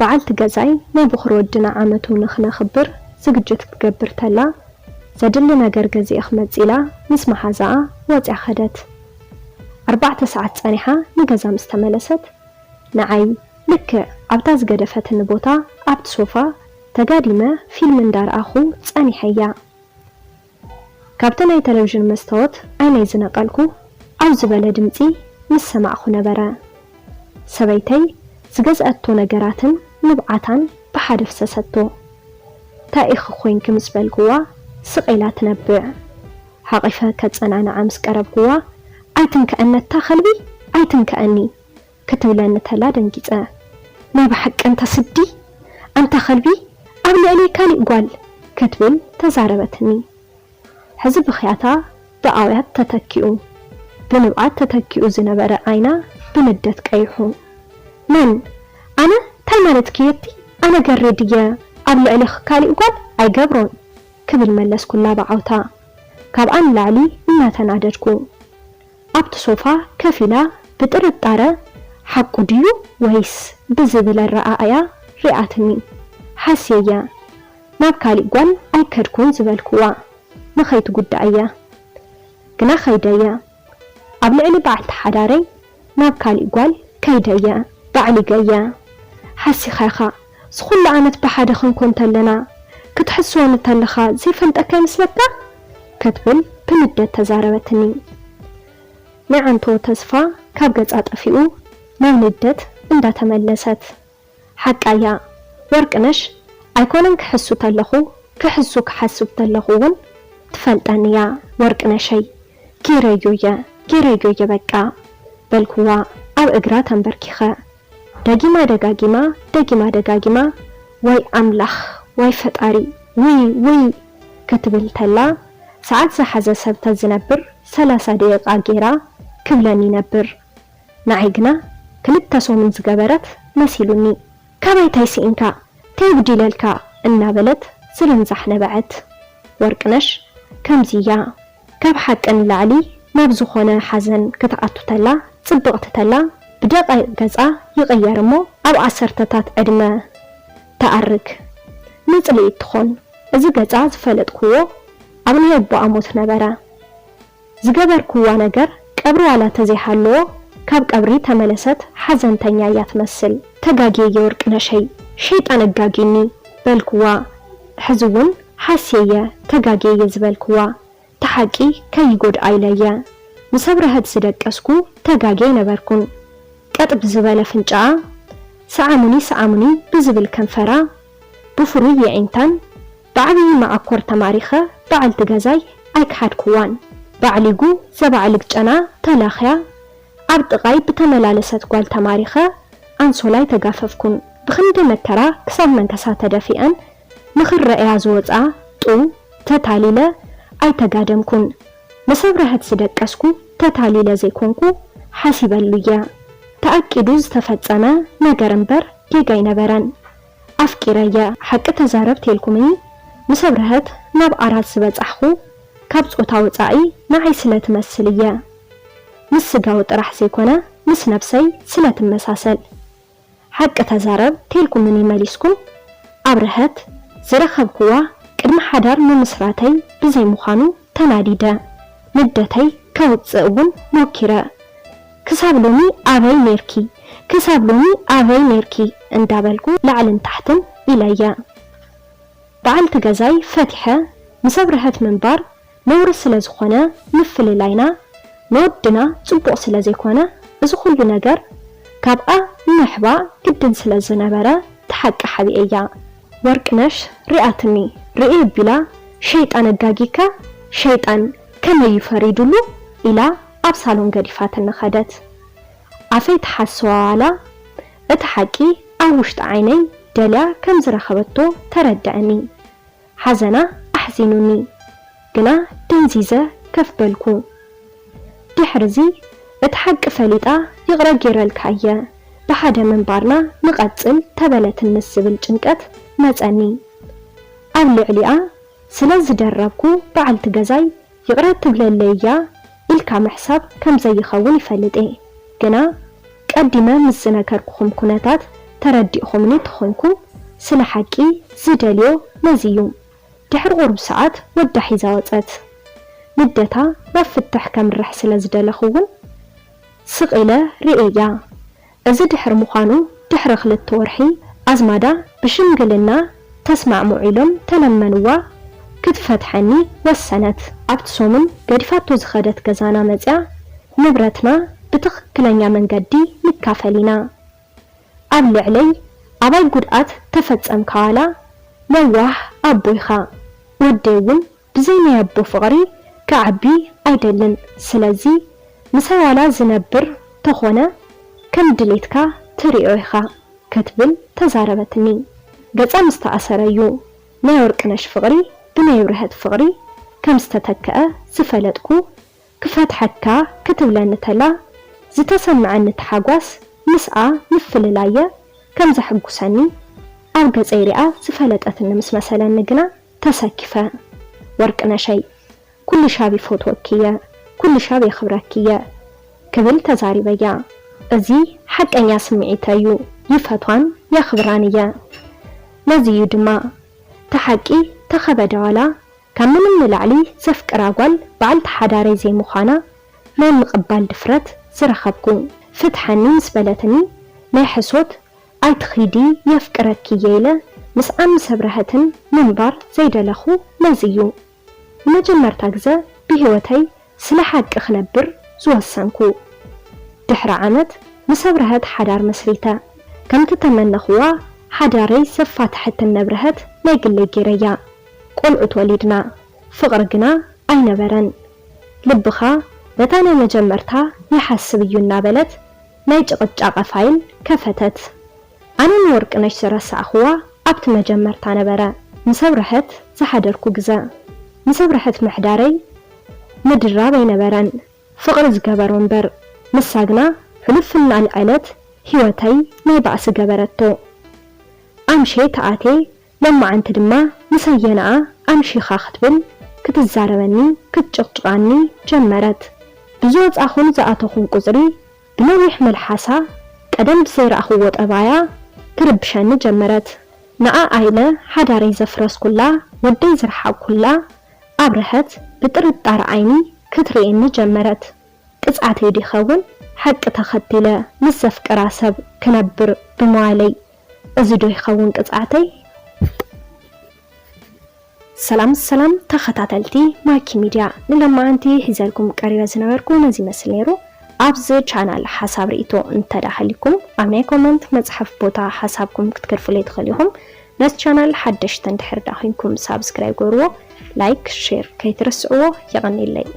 በዓልቲ ገዛይ ናይ ብኹር ወድና ዓመቱ ንኽነኽብር ዝግጅት ክትገብር ተላ፣ ዘድሊ ነገር ገዚኤ ክመጽእ ኢላ ምስ መሓዛኣ ወጺኣ ኸደት። ኣርባዕተ ሰዓት ጸኒሓ ንገዛ ምስ ተመለሰት፣ ንዓይ ልክዕ ኣብታ ዝገደፈትኒ ቦታ ኣብቲ ሶፋ ተጋዲመ ፊልም እንዳረኣኹ ጸኒሐያ። ካብቲ ናይ ቴሌቪዥን መስታወት ዓይነይ ዝነቐልኩ ዓው ዝበለ ድምጺ ምስ ሰማዕኹ ነበረ። ሰበይተይ ዝገዝኣቶ ነገራትን ንብዓታን ብሓደ ፍሰሰቶ። "እንታይ ኢኺ ኮይንኪ?" ምስ በልኩዋ ስቕ ኢላ ትነብዕ። ሓቒፈ ከጸናንዓ ምስ ቀረብኩዋ፣ "ኣይትንከኣኒ ኣታ ከልቢ፣ ኣይትንከኣኒ!" ክትብለኒ ተላ ደንጊጸ። "ናይ ብሓቂ ኣንታ ስዲ፣ ኣንታ ከልቢ፣ ኣብ ልዕሊ ካሊእ ጓል!" ክትብል ተዛረበትኒ። ሕዚ ብኽያታ ብኣውያት ተተኪኡ፣ ብንብዓት ተተኪኡ ዝነበረ ዓይና ብንደት ቀይሑ። "መን? ኣነ? እንታይ ማለትኪ እየቲ? ኣነ ገሬ ድየ ኣብ ልዕሊኺ ካሊእ ጓል ኣይገብሮን!" ክብል መለስኩላ ብዓውታ፣ ካብኣ ንላዕሊ እናተናደድኩ። ኣብቲ ሶፋ ከፍ ኢላ ብጥርጣረ፣ "ሓቁ ድዩ ወይስ?" ብዝብል ኣረኣእያ ሪኣትኒ። ሓስየያ፣ "ናብ ካሊእ ጓል ኣይከድኩን" ዝበልኩዋ፣ ንኸይትጉዳእ እየ። ግና ኸይደየ። ኣብ ልዕሊ በዓልቲ ሓዳረይ ናብ ካሊእ ጓል ከይደየ፣ ባዕሊገየ። "ሓሲኻ ኢኻ፣ እዚ ኹሉ ዓመት ብሓደ ክንኮን ተለና፣ ክትሕስወኒ ተለኻ ዘይፈልጠካ ይመስለካ?" ክትብል ብንደት ተዛረበትኒ። ናይ ዓንቶ ተስፋ ካብ ገጻ ጠፊኡ ናብ ንደት እንዳተመለሰት፣ "ሓቃያ ወርቅነሽ፣ ኣይኮነን ክሕሱ ተለኹ፣ ክሕሱ ክሓስብ ተለኹ እውን ትፈልጠኒ እያ ወርቅነሸይ፣ ጌረዮ እየ፣ ጌረዮ እየ በቃ" በልኩዋ ኣብ እግራ ተንበርኪኸ። ደጊማ ደጋጊማ፣ ደጊማ ደጋጊማ፣ "ወይ ኣምላኽ፣ ወይ ፈጣሪ፣ ውይ፣ ውይ" ክትብል ተላ፣ ሰዓት ዝሓዘ ሰብ ተዝነብር ሰላሳ ደቂቓ ጌራ ክብለኒ ነብር። ንዓይ ግና ክልተ ሰሙን ዝገበረት መሲሉኒ። "ካበይ ታይ ስኢንካ? ታይ ጉዲለልካ?" እናበለት ዝርንዛሕ ነበዐት። ወርቅነሽ ከምዚ እያ። ካብ ሓቂ ንላዕሊ ናብ ዝኾነ ሓዘን ክትኣቱ ተላ፣ ጽብቕቲ ተላ፣ ብደቓይቕ ገጻ ይቕየር እሞ ኣብ ዓሰርተታት ዕድመ ትኣርግ። ንጽልኢት ትኾን። እዚ ገጻ ዝፈለጥኩዎ ኣብ ናይ ኣቦኣ ሞት ነበረ። ዝገበርኩዋ ነገር ቀብሪ ዋላ ተዘይሃለዎ፣ ካብ ቀብሪ ተመለሰት ሓዘንተኛ እያ ትመስል። "ተጋግየ እየ ወርቅነሸይ፣ ሸይጣን ኣጋጊኒ" በልኩዋ። ሕዚ እውን ሓስየ እየ፣ ተጋግየ እየ ዝበልኩዋ። እቲ ሓቂ ከይጎድኣ ኢለ እየ። ምስ ኣብረሀት ዝደቀስኩ ተጋግየ ኣይነበርኩን። ቀጥ ብዝበለ ኣፍንጫኣ፣ "ሰዓሙኒ፣ ሰዓሙኒ" ብዝብል ከንፈራ፣ ብፍሩይ የዒንታን ብዓብዪ መዓኮር ተማሪኸ በዓልቲ ገዛይ ኣይከሓድኩዋን። ባዕሊጉ ዘባዕልግ ጨና ተላኽያ ኣብ ጥቓይ ብተመላለሰት ጓል ተማሪኸ ኣንሶላ ኣይተጋፈፍኩን። ብኽንዲ መከራ ክሳብ መንከሳ ተደፊአን ንኽረኣያ ዝወፅኣ ጡብ ተታሊለ ኣይተጋደምኩን። ምስ ኣብረሀት ዝደቀስኩ ተታሊለ ዘይኮንኩ ሓሲበሉ እየ። ተኣቂዱ ዝተፈፀመ ነገር እምበር ጌጋ ኣይነበረን። ኣፍቂረየ። ሓቂ ተዛረብ ቴልኩምኒ፣ ምስ ኣብረሀት ናብ ኣራት ዝበጻሕኹ ካብ ጾታ ወጻኢ ንዓይ ስለ ትመስል እየ። ምስ ስጋዊ ጥራሕ ዘይኮነ ምስ ነብሰይ ስለ ትመሳሰል። ሓቂ ተዛረብ ቴልኩምኒ መሊስኩም፣ ኣብረሀት ዝረኸብኩዋ ቅድሚ ሓዳር ምምስራተይ ብዘይምዃኑ ተናዲደ። ንደተይ ከውጽእ እውን ሞኪረ። ክሳብ ሎሚ ኣበይ ኔርኪ? ክሳብ ሎሚ ኣበይ ኔርኪ? እንዳበልኩ ላዕልን ታሕትን ኢለያ። በዓልቲ ገዛይ ፈቲሐ ምስ ኣብረሀት ምንባር ነውሪ ስለ ዝኾነ ምፍልላይና ንወድና ጽቡቕ ስለ ዘይኮነ እዚ ኩሉ ነገር ካብኣ ምሕባእ ግድን ስለ ዝነበረ እቲ ሓቂ ሓቢኤያ። ወርቅነሽ ሪኣትኒ፣ ርእይ ቢላ፣ "ሸይጣን ኣጋጊካ፣ ሸይጣን ከመይ እዩ ፈሪዱሉ?" ኢላ ኣብ ሳሎን ገዲፋትኒ ከደት። ኣፈይ ተሓስዋ ዋላ እቲ ሓቂ ኣብ ውሽጢ ዓይነይ ደልያ ከም ዝረኸበቶ ተረድአኒ። ሓዘና ኣሕዚኑኒ፣ ግና ደንዚዘ ከፍ በልኩ። ድሕርዚ እቲ ሓቂ ፈሊጣ፣ "ይቕረ ጌረልካ እየ፣ ብሓደ ምንባርና ንቐጽል" ተበለትንስ ዝብል ጭንቀት መጸኒ። ኣብ ልዕሊኣ ስለ ዝደረብኩ፣ በዓልቲ ገዛይ ይቕረ ትብለለይ እያ ኢልካ ምሕሳብ ከም ዘይኸውን ይፈልጥ እየ። ግና ቀዲመ ምስ ዝነገርኩኹም ኩነታት ተረዲእኹምኒ ተኾንኩም፣ ስለ ሓቂ ዝደልዮ ነዚ እዩ። ድሕሪ ቁሩብ ሰዓት ወዳ ሒዛ ወጸት። ንደታ ናብ ፍትሕ ከምርሕ ስለ ዝደለኹ እውን ስቕ ኢለ ርእየያ። እዚ ድሕሪ ምዃኑ፣ ድሕሪ ክልተ ወርሒ ኣዝማዳ ብሽምግልና ተስማዕምዑ ኢሎም ተለመንዋ ክትፈትሐኒ ወሰነት። ኣብቲ ሰሙን ገዲፋቶ ዝኸደት ገዛና መጺኣ፣ ንብረትና ብትኽክለኛ መንገዲ ንካፈል ኢና። ኣብ ልዕለይ ኣባይ ጉድኣት ተፈጸምካ ዋላ ለዋህ ኣቦ ኢኻ። ወደይ እውን ብዘይ ናይ ኣቦ ፍቕሪ ክዓቢ ኣይደልን። ስለዚ ምሳይ ዋላ ዝነብር ተኾነ ከም ድሌትካ ትሪኦ ኢኻ ክትብል ተዛረበትኒ። ገጻ ምስ ተኣሰረ እዩ ናይ ወርቅነሽ ፍቕሪ ብናይ ብርሀት ፍቕሪ ከም ዝተተክአ ዝፈለጥኩ። ክፈትሐካ ክትብለኒ ተላ ዝተሰምዐኒ ተሓጓስ ምስኣ ምፍልላየ ከም ዘሐጉሰኒ ኣብ ገጸይ ሪኣ ዝፈለጠትኒ ምስ መሰለኒ ግና ተሰኪፈ። ወርቅነሸይ፣ ኩሉ ሻብ ይፈትወኪ እየ፣ ኩሉ ሻብ የኽብረኪ እየ ክብል ተዛሪበያ። እዚ ሓቀኛ ስምዒተይ እዩ፣ ይፈትዋን የኽብራን እየ። ነዚ እዩ ድማ፣ እቲ ሓቂ ተኸበደ ዋላ ካብ ምንም ንላዕሊ ዘፍቅራ ጓል በዓልቲ ሓዳረይ ዘይምዃና ናይ ምቕባል ድፍረት ዝረኸብኩ። ፍትሓኒ ምስ በለትኒ፣ ናይ ሕሶት ኣይትኺዲ የፍቅረኪ እየ ኢለ ምስኣን ምስ ኣብርሀትን ምንባር ዘይደለኹ ነዚ እዩ። ንመጀመርታ ግዘ ብህይወተይ ስለ ሓቂ ክነብር ዝወሰንኩ። ድሕሪ ዓመት ምስ ኣብርሀት ሓዳር መስሪተ። ከምቲ ተመነኽዋ ሓዳረይ ዘፋትሐትን ነብርሀት ናይ ግለይ ገይረያ። ቆልዑት ወሊድና። ፍቕሪ ግና ኣይነበረን። ልብኻ ነታ ናይ መጀመርታ ይሓስብ እዩ እናበለት ናይ ጭቕጫቐ ፋይል ከፈተት። ኣነ ንወርቅነሽ ዝረሳዕኽዋ ኣብቲ መጀመርታ ነበረ፣ ምስ ኣብርሀት ዝሓደርኩ ግዘ። ምስ ኣብርሀት ምሕዳረይ ምድራብ ኣይነበረን። ፍቕሪ ዝገበሮ እምበር፣ ንሳ ግና ሕሉፍ እናልዐለት ህይወተይ ናይ ባእሲ ገበረቶ። ኣምሼ ተኣቴ፣ ሎማዓንቲ ድማ ምስ ኣየንኣ ኣምሺኻ ክትብል ክትዛረበኒ ክትጭቕጭቓኒ ጀመረት። ብዝወጻኹን ዝኣተኹን ቁጽሪ ብነዊሕ መልሓሳ ቀደም ብዘይረኣኽዎ ጠባያ ትርብሸኒ ጀመረት። ንዓኣ ኢለ ሓዳረይ ዘፍረስኩላ፣ ወደይ ዝረሓቕኩላ ኣብርሀት ብጥርጣረ ዓይኒ ክትርእየኒ ጀመረት። ቅጽዓተይ ዶ ይኸውን ሓቂ ተኸቲለ ምስ ዘፍቅራ ሰብ ክነብር ብምባለይ? እዚ ዶ ይኸውን ቅጽዓተይ? ሰላም ሰላም ተኸታተልቲ ማኪ ሚድያ፣ ንሎማዓንቲ ሒዘልኩም ቀሪበ ዝነበርኩ ነዚ ይመስል ነይሩ። ኣብዚ ቻናል ሓሳብ ርእይቶ እንተዳሃሊኩም ኣብ ናይ ኮመንት መጽሓፍ ቦታ ሓሳብኩም ክትገድፉለይ ትኽእሉ ኢኹም። ነዚ ቻናል ሓደሽቲ እንድሕር ዳ ኮይንኩም ሳብስክራይብ ገርዎ፣ ላይክ፣ ሼር ከይትርስዕዎ። የቐንየለይ።